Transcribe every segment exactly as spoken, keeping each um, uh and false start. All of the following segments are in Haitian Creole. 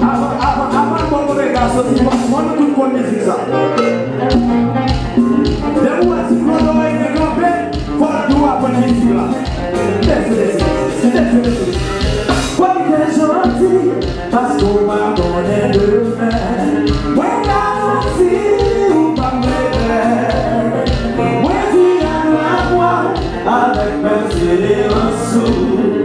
Avan, avan, avan bon kote ka soti, fò nou tout konn mizik sa. Depi w wè ti Flodorey te kanpe, fò nou aprann mizik la. Lese, lese, lese, lese, lese. Fò kite janti, paske w pa konnen demen. Mwen garanti ou pa m regrèt. Mwen di a la vwa avèk pèseverans ou.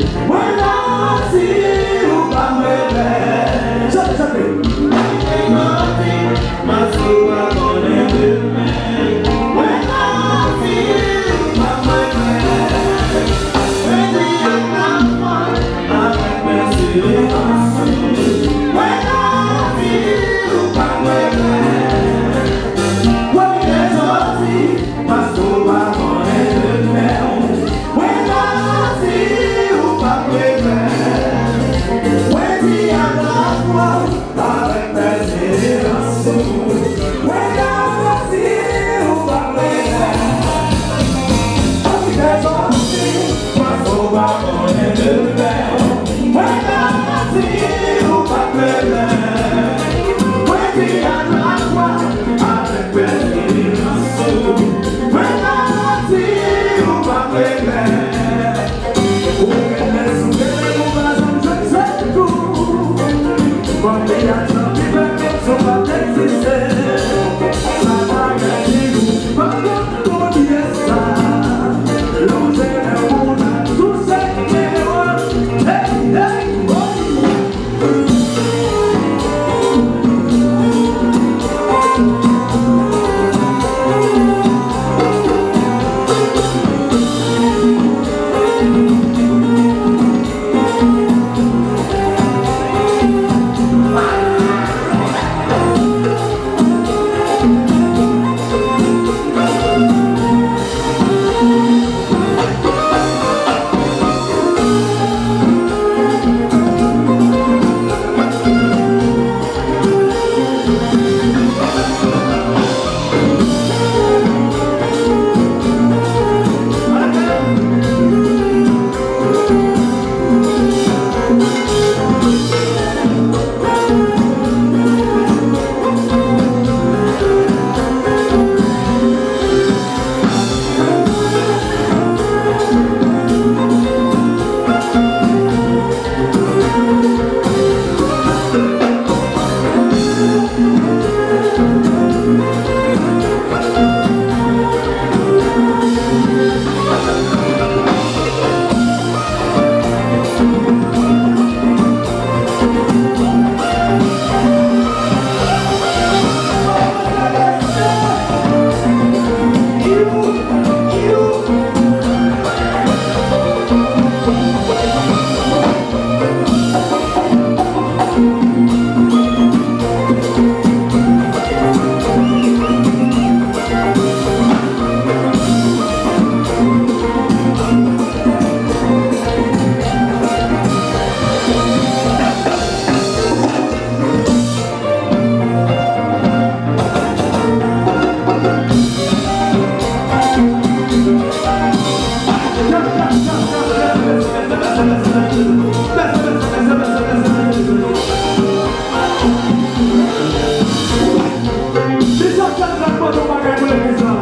Kisa k ta pral pote yon bagay pou legliz la?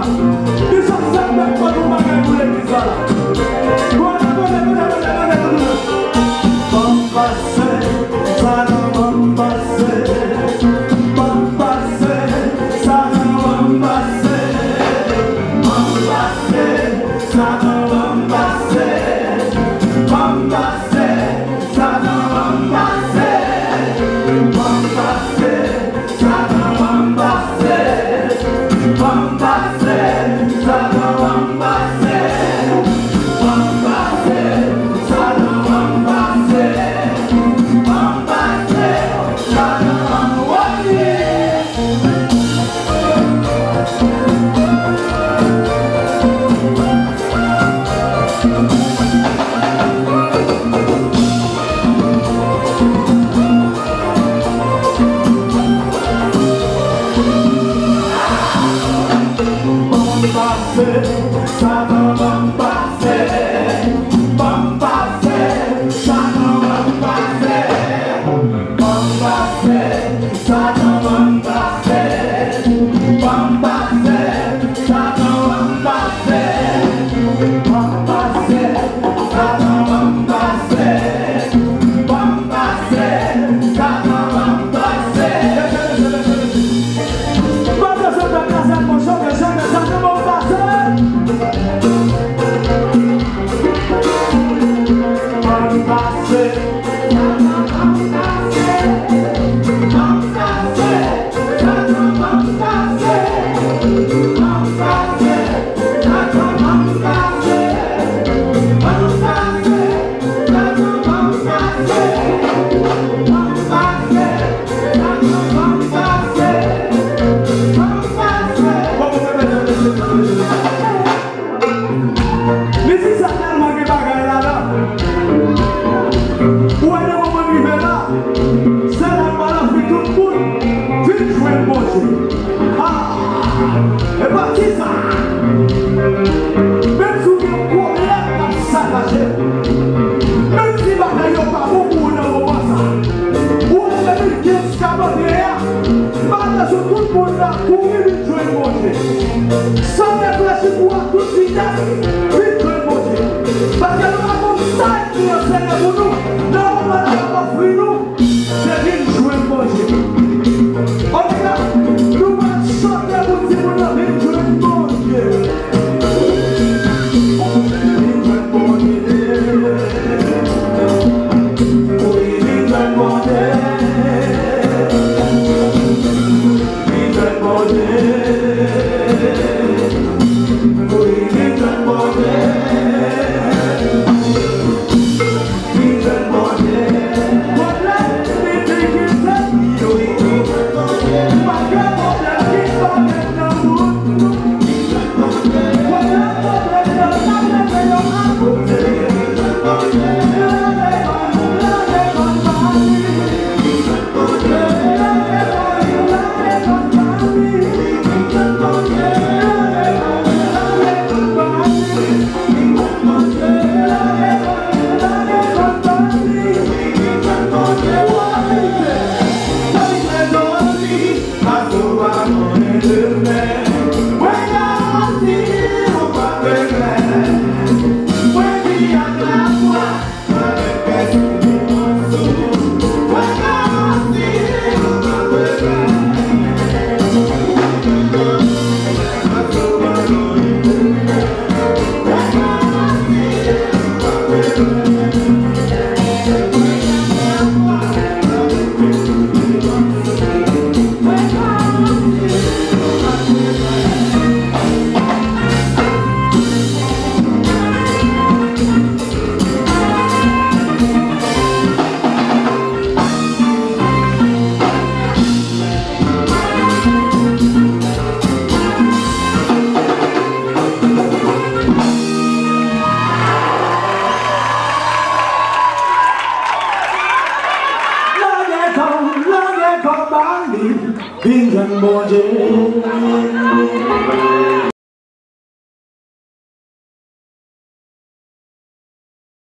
Kisa k ta pral pote yon bagay pou legliz la? Kote, kote, kote, kote, kote, kote? Ban m pase, Satan, ban m pase. Ban m pase, Satan, ban m pase. Ban m pase, Satan, ban m pase. Ban m pase. Satan ban m pase, ban m pase, Satan ban m pase, ban m pase, Satan ban m pase, ban m pase, Satan ban m pase, ban m pase, Satan ban m woye. Ban m pase, Satan ban m pase. Ban m pase, Satan ban m pase. Ban m pase, Satan ban m pase. Ban m pase, Satan ban m pase. Ban m pase, Satan ban m pase. Ban m pase, Satan ban m pase. Pandan se pèp la sèlman chante, chante, Satan ban m pase. Ban m pase. Mizisyen tèlman gen bagay ladan. Ou wè nan moman m rive la, se la m pral anvi tout moun vin jwenn Bondye. Ah! E pati sa! Menm si w gen pwoblèm k ap sakaje w, menm si bagay yo pa bon pou ou nan moman sa, ou wè depi kenz ka pase a, m pa bezwen tout moun la kouri vin jwenn Bondye. San reflechi pou a tout vitès, vin jwenn Bondye. Paske nou pa konn sa ènmi an sere pou nou, nan moman l ap ofri nou, se vin jwenn Bondye. Oke, nou pral chante pou timoun nan vin jwenn Bondye. Vin jwenn Bondye. Wi, vin jwenn Bondye. Vin jwenn Bondye. Wi, vin jwenn Bondye. Vin jwenn Bondye. Pwoblèm, difikilte, malgre pwoblèm ki parèt nan wout nou. Lage kò, lage kò ba li, vin jwenn Bondye.